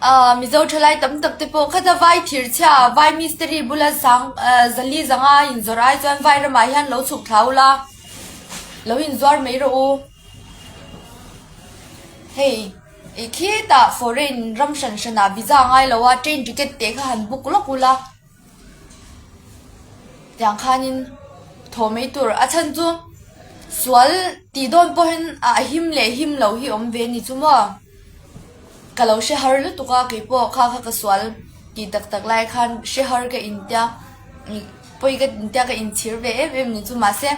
Ahh Mizo thalai tam tak te pawh khata vai thir chhia vai mistiri bula sang ahh zali zanga inzawrh ai chuan vai ramah hian lo chhuk thla ula lo inzuar mai rawh u. Hei ih khitah foreign ram hran hranah visa a ngai lo a train ticket teh kha han book lawk ula. Tiang khanin thaw mai tur a chhan chu sual tih dawn pawhin a him leh him lo hi awm ve a ni chu maw ka lo hre har lutuk a keipawh kha kha ka sual tih tak tak lai khan hre har ka intia ih pawi ka intia ka inchhir ve em em ni chu mahse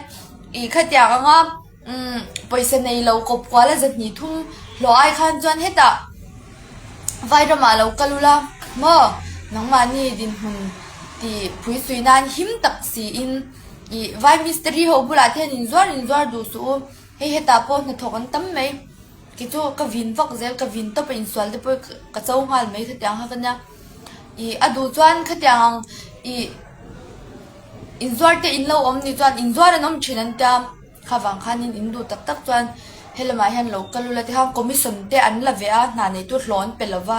ih khatiang anga. Umm pawisa nei lo kawp kual a zahnih thum hlawh ai khan chuan hetah vai ramah lo kal ula maw nangmahni dinhmun tih phui sui nan him tak siin ih vai mistiri ho bulah te hian inzuar inzuar duh suh u hei hetah pawh hnathawk an tam mai kei chu ka vin vak zel ka vin tawp a insual te pawh ka cho nghal mai khatiang kha ka nia ih a duh chuan khatiang ang ih inzuar te in lo awm ni chuan inzuar an awm thin an tia. Kha vang khanin in duh tak tak chuan helamah hian lo kal ula tikhan commission te an la ve a, hna neitu hlawh an pe lova,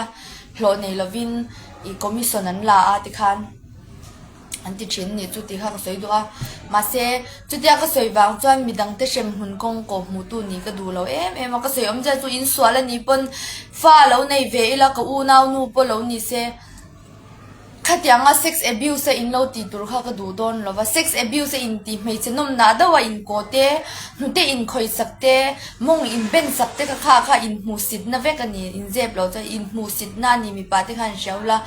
hlawh nei lovin ih commission an la a tikhan an ti thin a nih chu tih kha ka sawi duh a. Mahse chutia ka sawi vang chuan midangte hrem hmun kawng kawh hmuhtu nih ka duh lo em em a, ka sawi awmzia chu insual a nih pawn fa lo nei ve ila ka unau nu pawh lo ni se. Khatianga sex abuse a in lo tih tur kha ka duh dawn lo va, sex abuse a in tih hmeichhe nawmnah deuh a in kaw te, hnute in khawih sak te, mawng in ben sak te kha kha kha in hmuhsit na vek a ni, in zep lo chuan in hmuhsit na a ni mipa te khan hria ula,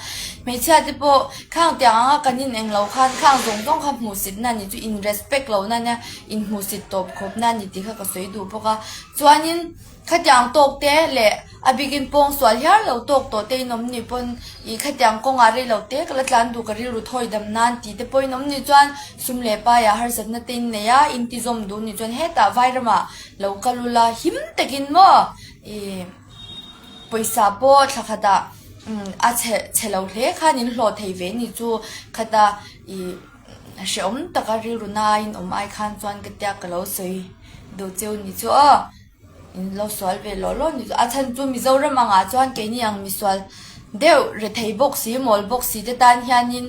hmeichhia te pawh khang tiang anga kan in eng lo khan khang zawng zawng kha hmuhsit na a ni chu in respect lo na ania in hmuhsit tawp khawp na a ni tih kha ka sawi duh bawk a, chuanin. Khatiang tawk te leh a bikin pawng sual hial lo tawk tawh te in awm ni pawn ih khatiang kawngah rei lo te ka la tlan duh ka rilru thawi dam nan tih te pawhin awm ni chuan sum leh paiah harsatna te in nei a in ti zawm duh ni chuan hetah vairamah lo kal ula him takin maw ih pawisa pawh thla khatah a chhe chhe lo hle khan in hlawh thei ve ni chu khata ih hrehawm taka rilru nain awm ai khan chuan ka tia ka lo sawi duh cheu ni chu aw. In lo sual ve lawh lawh ni chu. A chhan chu Mizoram angah chuan keini ang misual deuh rethei bawk si mawl bawk si te tan hianin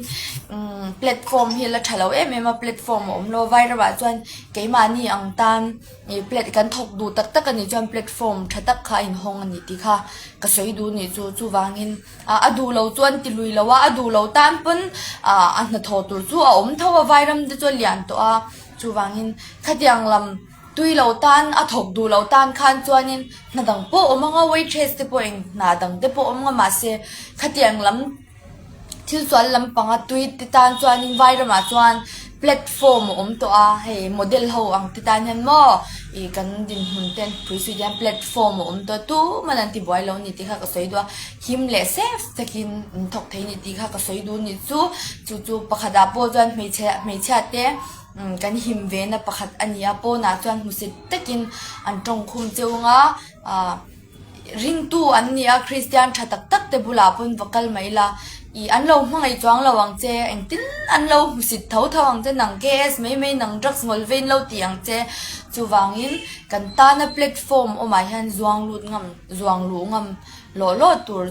umm platform hi la tha lo em em a platform a awm lo a Vairamah chuan keimahni ang tan ih plat kan thawk duh tak tak a nih chuan platform tha tak kha a inhawng a ni tih kha ka sawi duh nih chu chuvangin ah a duh lo chu an ti lui lo a a duh lo tan pawn ah a hnathawh tur chu a awm tho a Vairam te chu a lian tawh a chuvangin khatiang lam. Tui lo tan, a thawk duh lo tan khan chuanin hna dang pawh awm anga waitress te pawh eng hna dang te pawh awm nga mahse khatiang lam thil sual lampanga tui te tan chuanin vai ramah chuan platform a awm tawh a hei model ho ang te tan hian maw ih kan dinhmun te an pui zui hian platform a awm tawh a tuman an ti buai lo a ni tih kha ka sawi duh a him leh safe takin an thawk thei a ni tih kha ka sawi duh a ni chu chu chu pakhatah pawh chuan hmeichhe hmeichhia te. Kan him ve na pakhat a ni a, pawnah chuan hmusit takin an tawngkhum cheu ang a, ah ringtu an ni a, Kristian tha tak tak te bulah pawn va kal mai la, ih an lo hmangaih chuang lo ang che, engtin an lo hmusit tho tho ang che, nang KS mai mai nang drugs ngawl vein lo ti ang che, chuvangin kan tana platform awmah hian zuang lut ngam, zuang luh ngam lawh lawh tur.